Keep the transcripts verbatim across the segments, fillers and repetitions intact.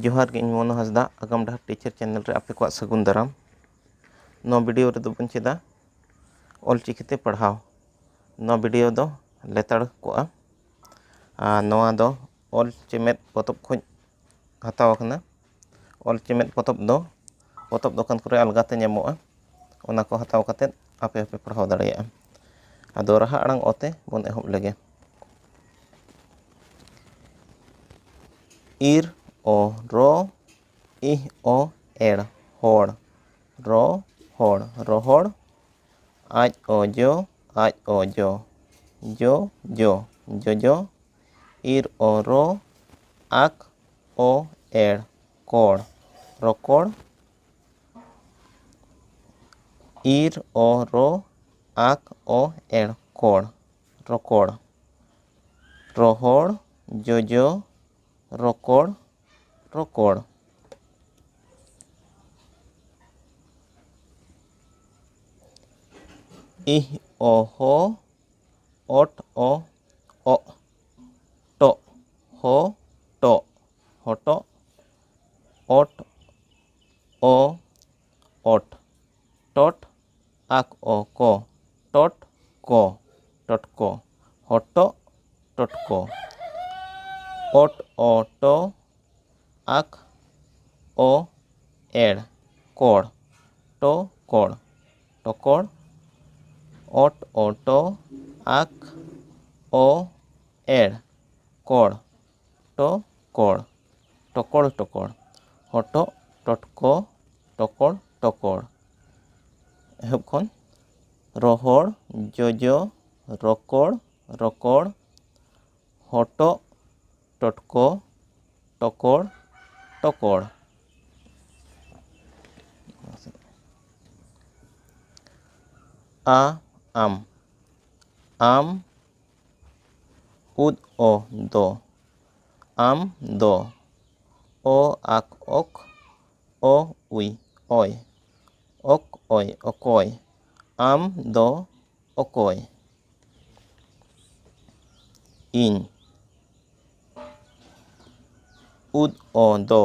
ᱡᱚᱦᱟᱨ ᱜᱮ, ᱤᱧ ᱢᱚᱱᱳ ᱦᱟᱸᱥᱫᱟ, ᱟᱜᱟᱢ ᱰᱟᱦᱟᱨ ᱴᱤᱪᱟᱨ ᱪᱮᱱᱮᱞ ᱨᱮ ᱟᱯᱮ ᱠᱚᱣᱟᱜ ᱥᱟᱹᱜᱩᱱ ᱫᱟᱨᱟᱢ᱾ ᱱᱚᱣᱟ ᱵᱷᱤᱰᱤᱭᱳ ᱨᱮᱫᱚ ᱵᱚᱱ ᱪᱮᱫᱟ ᱚᱞ ᱪᱤᱠᱤ ᱛᱮ ᱯᱟᱲᱦᱟᱣ᱾ ᱱᱚᱣᱟ ᱵᱷᱤᱰᱤᱭᱳ ᱫᱚ ᱞᱮᱛᱟᱲ ᱠᱚᱜᱼᱟ, ᱟᱨ ᱱᱚᱣᱟ ᱫᱚ ᱚᱞ ᱪᱮᱢᱮᱫ ᱯᱚᱛᱚᱵ ᱠᱷᱚᱱ ᱦᱟᱛᱟᱣ ᱟᱠᱟᱱᱟ᱾ ᱚᱞ ᱪᱮᱢᱮᱫ ᱯᱚᱛᱚᱵ ᱫᱚ ᱯᱚᱛᱚᱵ ᱫᱚᱠᱟᱱ ᱠᱚᱨᱮ ᱟᱞᱜᱟ ᱛᱮ ᱧᱟᱢᱚᱜᱼᱟ, ᱚᱱᱟ ᱠᱚ ᱦᱟᱛᱟᱣ ᱠᱟᱛᱮᱫ ᱟᱯᱮ ᱦᱚᱸᱯᱮ ᱯᱟᱲᱦᱟᱣ ᱫᱟᱲᱮᱭᱟᱜᱼᱟ᱾ ᱟᱫᱚ ᱨᱟᱦᱟ ᱟᱲᱟᱝ ᱚ ᱛᱮ ᱵᱚᱱ ᱮᱦᱚᱵ ᱞᱮᱜᱮ᱾ ᱤᱨ ᱚ ᱨᱚ, ᱤᱦ ᱚ ᱮᱲ, ᱦᱚᱲ, ᱨᱚ ᱦᱚᱲ, ᱨᱚᱦᱚᱲ, ᱟᱡ ᱚ ᱡᱚ, ᱟᱡ ᱚ ᱡᱚ, ᱡᱚ ᱡᱚ, ᱡᱚᱡᱚ, ᱤᱨ ᱚ ᱨᱚ, ᱟᱠ ᱚ ᱮᱲ, ᱠᱚᱲ, ᱨᱚᱠᱚᱲ, ᱤᱨ ᱚ ᱨᱚ, ᱟᱠ ᱚ ᱮᱲ, ᱠᱚᱲ, ᱨᱚᱠᱚᱲ, ᱨᱚᱦᱚᱲ, ᱡᱚᱡᱚ, ᱨᱚᱠᱚᱲ, ᱨᱚᱠᱚᱲ᱾ ᱤᱦ ᱚ ᱦᱚ, ᱚᱴ ᱚ ᱚᱜ, ᱴᱚᱜ, ᱦᱚ ᱴᱚᱜ, ᱦᱚᱴᱚᱜ, ᱚᱴ ᱚ ᱚᱴ, ᱴᱚᱴ, ᱟᱠ ᱚ ᱠᱚ, ᱴᱚᱴ ᱠᱚ, ᱴᱚᱴᱠᱚ, ᱦᱚᱴᱚᱜ, ᱴᱚᱴᱠᱚ, ᱚᱴ ᱚ ᱴᱚ, ᱟᱠ ᱚ ᱮᱲ, ᱠᱚᱲ, ᱴᱚ ᱠᱚᱲ, ᱴᱚᱠᱚᱲ, ᱚᱴ ᱚ ᱴᱚ, ᱟᱠ ᱚ ᱮᱲ, ᱠᱚᱲ, ᱴᱚ ᱠᱚᱲ, ᱴᱚᱠᱚᱲ ᱴᱚᱠᱚᱲ, ᱦᱚᱴᱚᱜ, ᱴᱚᱴᱠᱚ, ᱴᱚᱠᱚᱲ ᱴᱚᱠᱚᱲ᱾ ᱮᱦᱚᱵ ᱠᱷᱚᱱ, ᱨᱚᱦᱚᱲ, ᱡᱚᱡᱚ, ᱨᱚᱠᱚᱲ, ᱨᱚᱠᱚᱲ, ᱦᱚᱴᱚᱜ, ᱴᱚᱴᱠᱚ, ᱴᱚᱠᱚᱲ ᱴᱚᱠᱚᱲ᱾ ᱟ, ᱟᱢ, ᱟᱢ, ᱩᱫ ᱚ ᱫᱚ, ᱟᱢ ᱫᱚ, ᱚ ᱟᱠ ᱚᱠ, ᱚ ᱩᱭ ᱚᱭ, ᱚᱠ ᱚᱭ ᱚᱠᱚᱭ, ᱟᱢ ᱫᱚ ᱚᱠᱚᱭ? ᱤᱧ, ᱩᱫ ᱚ ᱫᱚ,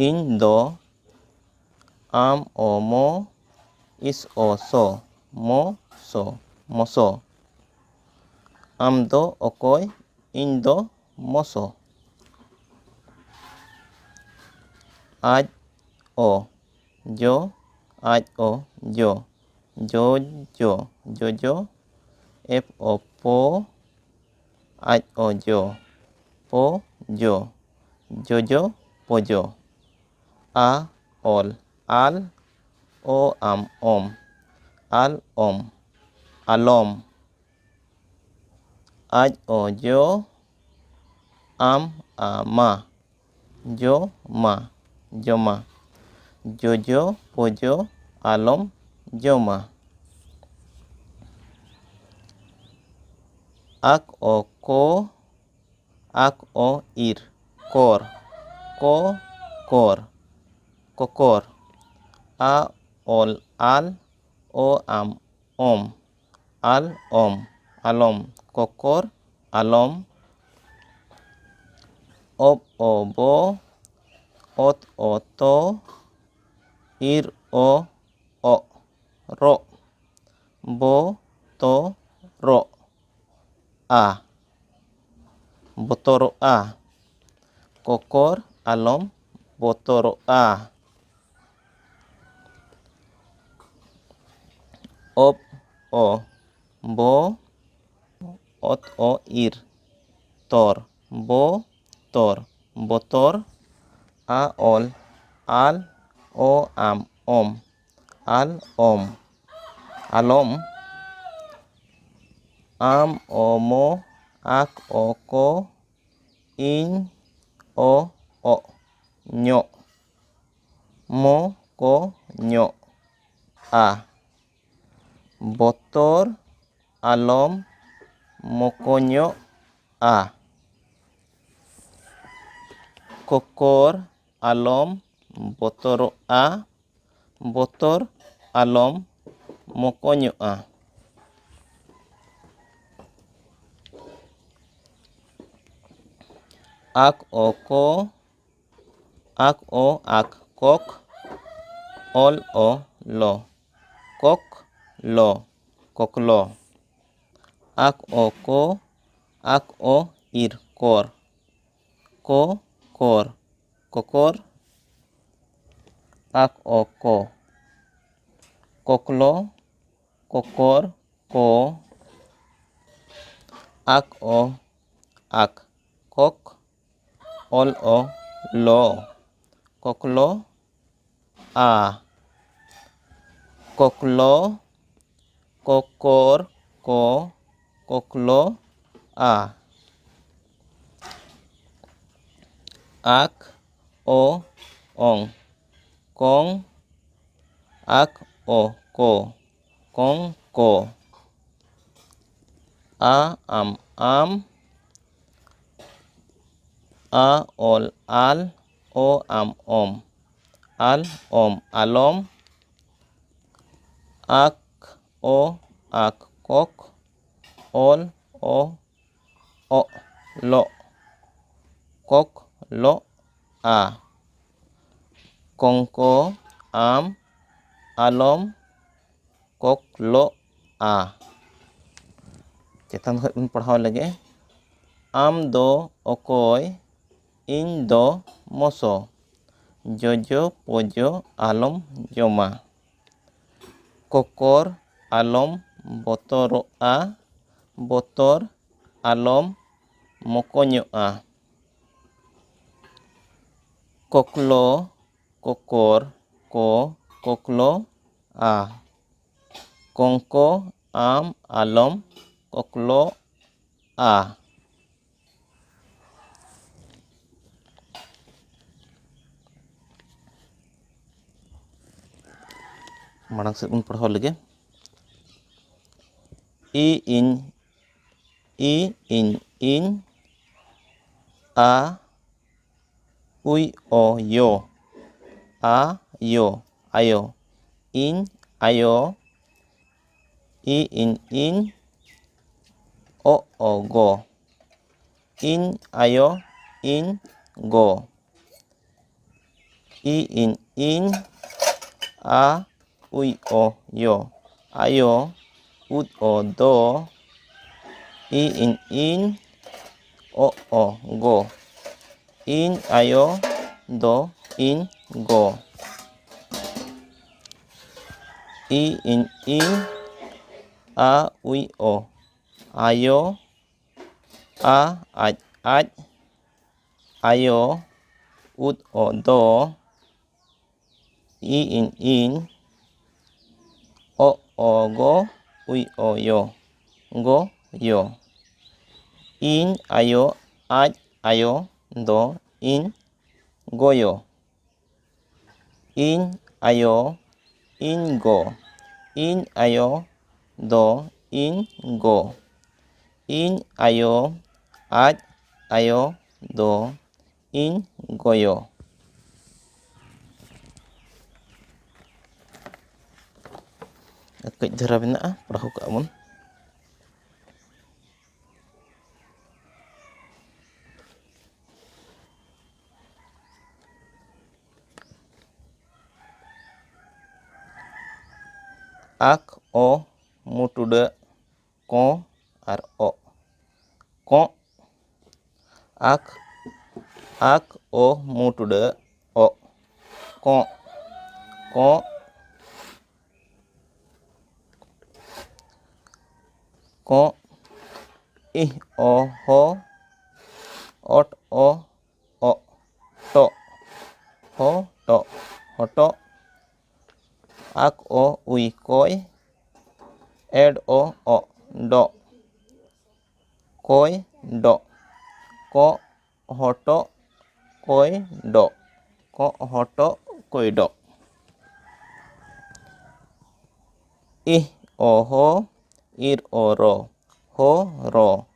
ᱤᱧ ᱫᱚ, ᱟᱢ ᱚ ᱢᱚ, ᱤᱥ ᱚ ᱥᱚ, ᱢᱚ ᱥᱚ, ᱢᱚᱥᱚ᱾ ᱟᱢ ᱫᱚ ᱚᱠᱚᱭ? ᱤᱧ ᱫᱚ ᱢᱚᱥᱚ᱾ ᱟᱡ ᱚ ᱡᱚ, ᱟᱡ ᱚ ᱡᱚ, ᱡᱚ ᱡᱚ, ᱡᱚᱡᱚ, ᱮᱯ ᱚ ᱯᱚ, ᱟᱡ ᱚ ᱡᱚ, ᱯᱚ ᱡᱚ, ᱡᱚᱡᱚ ᱯᱚᱡᱚ᱾ ᱟ ᱚᱞ ᱟᱞ, ᱚ ᱟᱢ ᱚᱢ, ᱟᱞ ᱚᱢ, ᱟᱞᱚᱢ᱾ ᱟᱡ ᱚ ᱡᱚ, ᱟᱢ ᱟ ᱢᱟ, ᱡᱚ ᱢᱟ, ᱡᱚᱢᱟ᱾ ᱡᱚᱡᱚ ᱯᱚᱡᱚ ᱟᱞᱚᱢ ᱡᱚᱢᱟ᱾ ᱟᱠ ᱚ ᱠᱚ, ᱟᱠ ᱚ ᱤᱨ, ᱠᱚᱨ, ᱠᱚ ᱠᱚᱨ, ᱠᱚᱠᱚᱨ᱾ ᱟ ᱚᱞ ᱟᱞ, ᱚ ᱟᱢ ᱚᱢ, ᱟᱞ ᱚᱢ, ᱟᱞᱚᱢ, ᱠᱚᱠᱚᱨ ᱟᱞᱚᱢ᱾ ᱚᱵ ᱚ ᱵᱚ, ᱚᱛ ᱚ ᱛᱚ, ᱤᱨ ᱚ ᱚᱜ, ᱨᱚᱜ, ᱵᱚ ᱛᱚ ᱨᱚᱜ, ᱟ, ᱵᱚᱛᱚᱨᱚᱜᱼᱟ᱾ ᱠᱚᱠᱚᱨ ᱟᱞᱚᱢ ᱵᱚᱛᱚᱨᱚᱜᱼᱟ᱾ ᱚᱵ ᱚ ᱵᱚ, ᱚᱛ ᱚ ᱤᱨ, ᱛᱚᱨ, ᱵᱚ ᱛᱚᱨ, ᱵᱚᱛᱚᱨ᱾ ᱟ ᱚᱞ ᱟᱞ, ᱚ ᱟᱢ ᱚᱢ, ᱟᱞ ᱚᱢ, ᱟᱞᱚᱢ᱾ ᱟᱢ ᱚ ᱢᱚ, ᱟᱠ ᱚ ᱠᱚ, ᱤᱧ ᱚ ᱚᱜ, ᱧᱚᱜ, ᱢᱚ ᱠᱚ ᱧᱚᱜ, ᱟ᱾ ᱵᱚᱛᱚᱨ ᱟᱞᱚᱢ ᱢᱚᱠᱚᱧᱚᱜᱼᱟ᱾ ᱠᱚᱠᱚᱨ ᱟᱞᱚᱢ ᱵᱚᱛᱚᱨᱚᱜᱼᱟ᱾ ᱵᱚᱛᱚᱨ ᱟᱞᱚᱢ ᱢᱚᱠᱚᱧᱚᱜᱼᱟ᱾ ᱟᱠ ᱚ ᱠᱚ, ᱟᱠ ᱚ ᱟᱠ ᱠᱚᱠ, ᱚᱞ ᱚ ᱞᱚ, ᱠᱚᱠ ᱞᱚ, ᱠᱚᱠᱞᱚ᱾ ᱟᱠ ᱚ ᱠᱚ, ᱟᱠ ᱚ ᱤᱨ ᱠᱚᱨ, ᱠᱚ ᱠᱚᱨ, ᱠᱚᱠᱚᱨ᱾ ᱟᱠ ᱚ ᱠᱚ, ᱠᱚᱠᱞᱚ, ᱠᱚᱠᱚᱨ, ᱠᱚ᱾ ᱟᱠ ᱚ ᱟᱠ, ᱠᱚᱠ, ᱚᱞ ᱚ ᱞᱚ, ᱠᱚᱠᱞᱚ ᱟ, ᱠᱚᱠᱞᱚ, ᱠᱚᱠᱚᱨ ᱠᱚ, ᱠᱚᱠᱞᱚ ᱟ᱾ ᱟᱠ ᱚ ᱚᱝ, ᱠᱚᱝ, ᱟᱠ ᱚ ᱠᱚ, ᱠᱚᱝ ᱠᱚ᱾ ᱟ ᱟᱢ ᱟᱢ, ᱟ ᱚᱞ ᱟᱞ, ᱚ ᱟᱢ ᱚᱢ, ᱟᱞ ᱚᱢ ᱟᱞᱚᱢ᱾ ᱟᱠ ᱚ ᱟᱠ ᱠᱚᱠ, ᱚᱞ ᱚ ᱚᱜ ᱞᱚᱜ, ᱠᱚᱠ ᱞᱚᱜ ᱟ᱾ ᱠᱚᱝᱠᱚ ᱟᱢ ᱟᱞᱚᱢ ᱠᱚᱠᱞᱚᱜᱼᱟ᱾ ᱪᱮᱛᱟᱱ ᱠᱷᱚᱱ ᱵᱚᱱ ᱯᱟᱲᱦᱟᱣ ᱞᱮᱜᱮ᱾ ᱟᱢ ᱫᱚ ᱚᱠᱚᱭ? ᱤᱧ ᱫᱚ ᱢᱚᱥᱚ᱾ ᱡᱚᱡᱚ ᱯᱚᱡᱚ ᱟᱞᱚᱢ ᱡᱚᱢᱟ᱾ ᱠᱚᱠᱚᱨ ᱟᱞᱚᱢ ᱵᱚᱛᱚᱨᱚᱜᱼᱟ, ᱵᱚᱛᱚᱨ ᱟᱞᱚᱢ ᱢᱚᱠᱚᱧᱚᱜᱼᱟ᱾ ᱠᱚᱠᱞᱚ ᱠᱚᱠᱚᱨ ᱠᱚ ᱠᱚᱠᱞᱚ ᱟ᱾ ᱠᱚᱝᱠᱚ ᱟᱢ ᱟᱞᱚᱢ ᱠᱚᱠᱞᱚ ᱟ᱾ ᱢᱟᱲᱟᱝ ᱥᱮᱫ ᱵᱚᱱ ᱯᱟᱲᱦᱟᱣ ᱞᱮᱜᱮ᱾ ᱤ ᱤᱧ, ᱤ ᱤᱧ ᱤᱧ, ᱟ ᱩᱭ ᱚ ᱭᱚ, ᱟ ᱭᱚ, ᱟᱭᱳ, ᱤᱧ ᱟᱭᱳ, ᱤ ᱤᱧ ᱤᱧ, ᱚ ᱚ ᱜᱚ, ᱤᱧ ᱟᱭᱳ ᱤᱧ, ᱜᱚ᱾ ᱤ ᱤᱧ ᱤᱧ, ᱟ ᱩᱭ ᱚ ᱭᱚ, ᱟᱭᱳ, ᱩᱫ ᱚ ᱫᱚ, ᱤ ᱤᱧ ᱤᱧ, ᱚ ᱚ ᱜᱚ, ᱤᱧ ᱟᱭᱳ ᱫᱚ ᱤᱧ ᱜᱚ᱾ ᱤ ᱤᱧ ᱤᱧ, ᱟ ᱩᱭ ᱚ, ᱟᱭᱳ, ᱟ ᱟᱡ ᱟᱡ, ᱟᱭᱳ, ᱩᱫ ᱚ ᱫᱚ, ᱤ ᱤᱧ ᱤᱧ, ᱚ ᱚ ᱜᱚ, ᱩᱭ ᱚ ᱭᱚ, ᱜᱚ ᱭᱚ᱾ ᱤᱧ ᱟᱭᱳ, ᱟᱡ ᱟᱭᱳ ᱫᱚ ᱤᱧ ᱜᱚᱭᱚ᱾ ᱤᱧ ᱟᱭᱳ, ᱤᱧ ᱜᱚ᱾ ᱤᱧ ᱟᱭᱳ ᱫᱚ ᱤᱧ ᱜᱚ᱾ ᱤᱧ ᱟᱭᱳ, ᱟᱡ ᱟᱭᱳ ᱫᱚ ᱤᱧ ᱜᱚᱭᱚ᱾ ᱠᱟᱹᱡ ᱫᱷᱟᱨᱟ ᱢᱮᱱᱟᱜᱼᱟ, ᱯᱟᱲᱦᱟᱣ ᱠᱟᱜᱼᱟ ᱵᱚᱱ᱾ ᱟᱠ, ᱚ, ᱢᱩᱴᱩᱰᱟᱹ, ᱠᱚ ᱟᱨ ᱚ᱾ ᱠᱚᱸᱜ, ᱟᱠ, ᱟᱠ, ᱚ, ᱢᱩᱴᱩᱰᱟᱹ, ᱚ᱾ ᱠᱚᱸᱜ, ᱠᱚᱸᱜ, ᱠᱚᱸᱜ, ᱤᱦ, ᱚ, ᱦᱚ, ᱚᱴ, ᱚ, ᱚᱜ, ᱴᱚᱜ, ᱦᱚ, ᱴᱚᱜ, ᱦᱚᱴᱚᱜ, ᱟᱠ, ᱚ, ᱩᱭ, ᱠᱚᱭ, ᱮᱰ, ᱚ, ᱚᱜ, ᱰᱚᱜ, ᱠᱚᱭ, ᱰᱚᱜ, ᱠᱚᱜ, ᱦᱚᱴᱚᱜ, ᱠᱚᱭ, ᱰᱚᱜ, ᱠᱚᱜ, ᱦᱚᱴᱚᱜ, ᱠᱚᱭ, ᱰᱚᱜ᱾ ᱤᱦ, ᱚ, ᱦᱚ, ᱤᱨ, ᱚ, ᱨᱚ, ᱦᱚ, ᱨᱚ,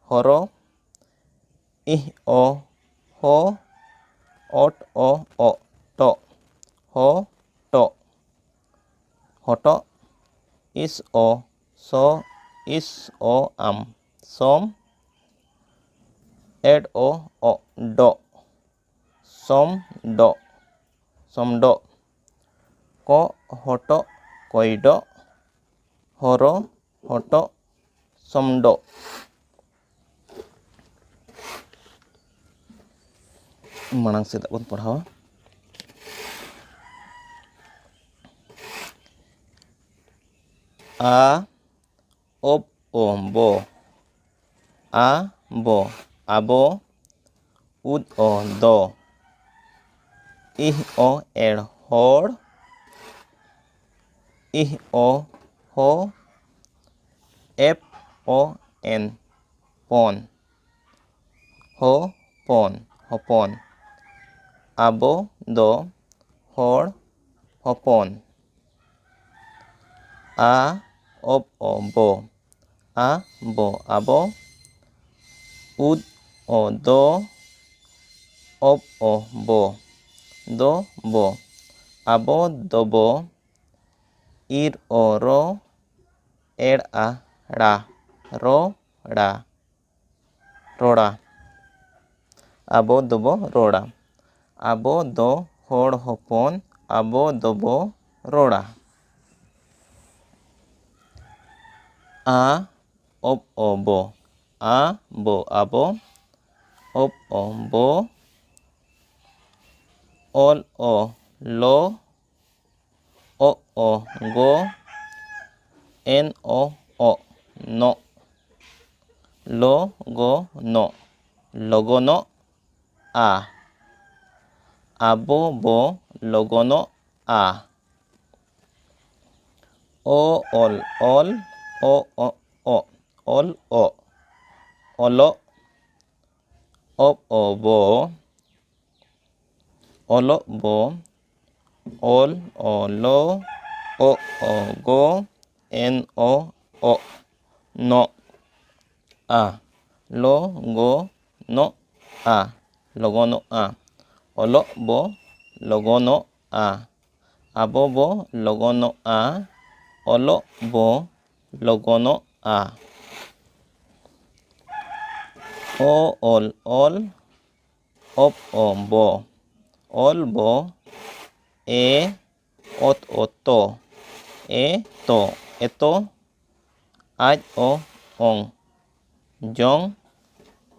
ᱦᱚᱨᱚ, ᱤᱦ, ᱚ, ᱦᱚ, ᱚᱴ, ᱚ, ᱚᱜ, ᱴᱚᱜ, ᱦᱚ, ᱴᱚᱜ, ᱦᱚᱴᱚᱜ, ᱤᱥ, ᱚ, ᱥᱚ, ᱤᱥ, ᱚ, ᱟᱢ, ᱥᱚᱢ, ᱮᱰ ᱚ ᱚᱜ ᱰᱚᱜ, ᱥᱚᱢ ᱰᱚᱜ, ᱥᱚᱢᱰᱚᱜ᱾ ᱠᱚᱜ ᱦᱚᱴᱚᱜ ᱠᱚᱭᱰᱚᱜ, ᱦᱚᱨᱚ ᱦᱚᱴᱚᱜ ᱥᱚᱢᱰᱚᱜ᱾ ᱢᱟᱲᱟᱝ ᱥᱮᱫᱟᱜ ᱵᱚᱱ ᱯᱟᱲᱦᱟᱣᱟ᱾ ᱟ, ᱚᱵ ᱚ ᱵᱚ, ᱟ ᱵᱚ ᱟᱵᱚ, ᱩᱫ ᱚ ᱫᱚ, ᱤᱦ ᱚ ᱮᱲ ᱦᱚᱲ, ᱤᱦ ᱚ ᱦᱚ, ᱮᱯ ᱚ ᱮᱱ ᱯᱚᱱ, ᱦᱚᱯᱚᱱ, ᱦᱚᱯᱚᱱ᱾ ᱟᱵᱚ ᱫᱚ ᱦᱚᱲ ᱦᱚᱯᱚᱱ᱾ ᱟ, ᱚᱵ ᱚ ᱵᱚ, ᱟ ᱵᱚ ᱟᱵᱚ, ᱩᱫ ᱚ ᱫᱚ, ᱚᱵ ᱚ ᱵᱚ, ᱫᱚ ᱵᱚ, ᱟᱵᱚ ᱫᱚᱵᱚ, ᱤᱨ ᱚ ᱨᱚ, ᱮᱲ ᱟ ᱲᱟ, ᱨᱚᱲᱟ, ᱨᱚᱲᱟ᱾ ᱟᱵᱚ ᱫᱚᱵᱚ ᱨᱚᱲᱟ᱾ ᱟᱵᱚ ᱫᱚ ᱦᱚᱲ ᱦᱚᱯᱚᱱ, ᱟᱵᱚ ᱫᱚᱵᱚ ᱨᱚᱲᱟ᱾ ᱟ, ᱚᱵ ᱚ ᱵᱚ, ᱟ ᱵᱚ ᱟᱵᱚ, ᱚᱵ ᱚ ᱵᱚ, ᱚᱞ ᱚ ᱞᱚ, ᱚᱜ ᱚ ᱜᱚ, ᱮᱱ ᱚ ᱚᱜ, ᱱᱚᱜ, ᱞᱚ ᱜᱚ ᱱᱚᱜ, ᱞᱚᱜᱚᱱᱚᱜ ᱟ᱾ ᱟᱵᱚ ᱵᱚ ᱞᱚᱜᱚᱱᱚᱜ ᱟ᱾ ᱚ ᱚᱞ ᱚᱞ, ᱚ ᱚ ᱚ, ᱚᱞ ᱚ, ᱚᱞᱚᱜ, ᱚᱵ ᱚ ᱵᱚ, ᱚᱞᱚᱜ ᱵᱚ, ᱚᱞ ᱚ ᱞᱚ, ᱚᱜ ᱚ ᱜᱚ, ᱮᱱ ᱚ ᱚᱜ, ᱱᱚᱜ ᱟ, ᱞᱚ ᱜᱚ ᱱᱚᱜ ᱟ, ᱞᱚᱜᱚᱱᱚᱜ ᱟ᱾ ᱚᱞᱚᱜ ᱵᱚ ᱞᱚᱜᱚᱱᱚᱜ ᱟ᱾ ᱟᱵᱚ ᱵᱚ ᱞᱚᱜᱚᱱᱚᱜ ᱟ᱾ ᱚᱞᱚᱜ ᱵᱚ ᱞᱚᱜᱚᱱᱚᱜ ᱟ᱾ ᱚ ᱚᱞ ᱚᱞ, ᱚᱯ ᱚ ᱵᱚ, ᱚᱞ ᱵᱚ, ᱮ ᱚᱛ ᱚ ᱛᱚ, ᱮ ᱛᱚ, ᱮᱛᱚ, ᱟᱡ ᱚ ᱚᱝ, ᱡᱚᱝ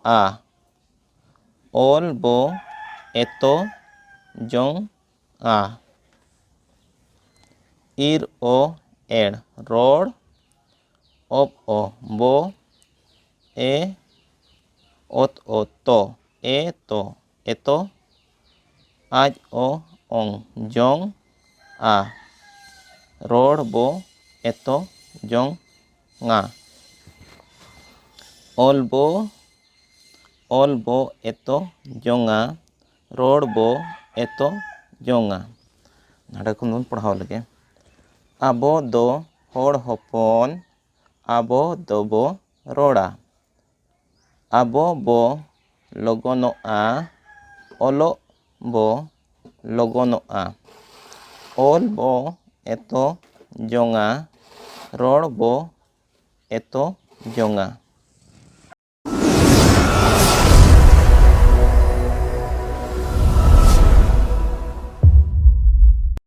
ᱟ, ᱚᱞ ᱵᱚ ᱮᱛᱚ ᱡᱚᱝ ᱟ᱾ ᱤᱨ ᱚ ᱮᱲ, ᱨᱚᱲ, ᱚᱯ ᱚ ᱵᱚ, ᱮ ᱚᱛ ᱚ ᱛᱚ, ᱮ ᱛᱚ, ᱮᱛᱚ, ᱟᱡ ᱚ ᱚᱝ, ᱡᱚᱝ ᱟ, ᱨᱚᱲ ᱵᱚ ᱮᱛᱚ ᱡᱚᱝ ᱟ᱾ ᱚᱞ ᱵᱚ, ᱚᱞ ᱵᱚ ᱮᱛᱚ ᱡᱚᱝ ᱟ, ᱨᱚᱲ ᱵᱚ ᱮᱛᱚ ᱡᱚᱝ ᱟ᱾ ᱱᱚᱰᱮ ᱠᱷᱚᱱ ᱵᱚᱱ ᱯᱟᱲᱦᱟᱣ ᱞᱮᱜᱮ᱾ ᱟᱵᱚ ᱫᱚ ᱦᱚᱲ ᱦᱚᱯᱚᱱ, ᱟᱵᱚ ᱫᱚᱵᱚ ᱨᱚᱲᱟ᱾ ᱟᱵᱚ ᱵᱚ ᱞᱚᱜᱚᱱᱚᱜᱼᱟ, ᱚᱞᱚᱜ ᱵᱚ ᱞᱚᱜᱚᱱᱚᱜᱼᱟ᱾ ᱚᱞ ᱵᱚ ᱮᱛᱚ ᱡᱚᱝᱟ, ᱨᱚᱲ ᱵᱚ ᱮᱛᱚ ᱡᱚᱝᱟ᱾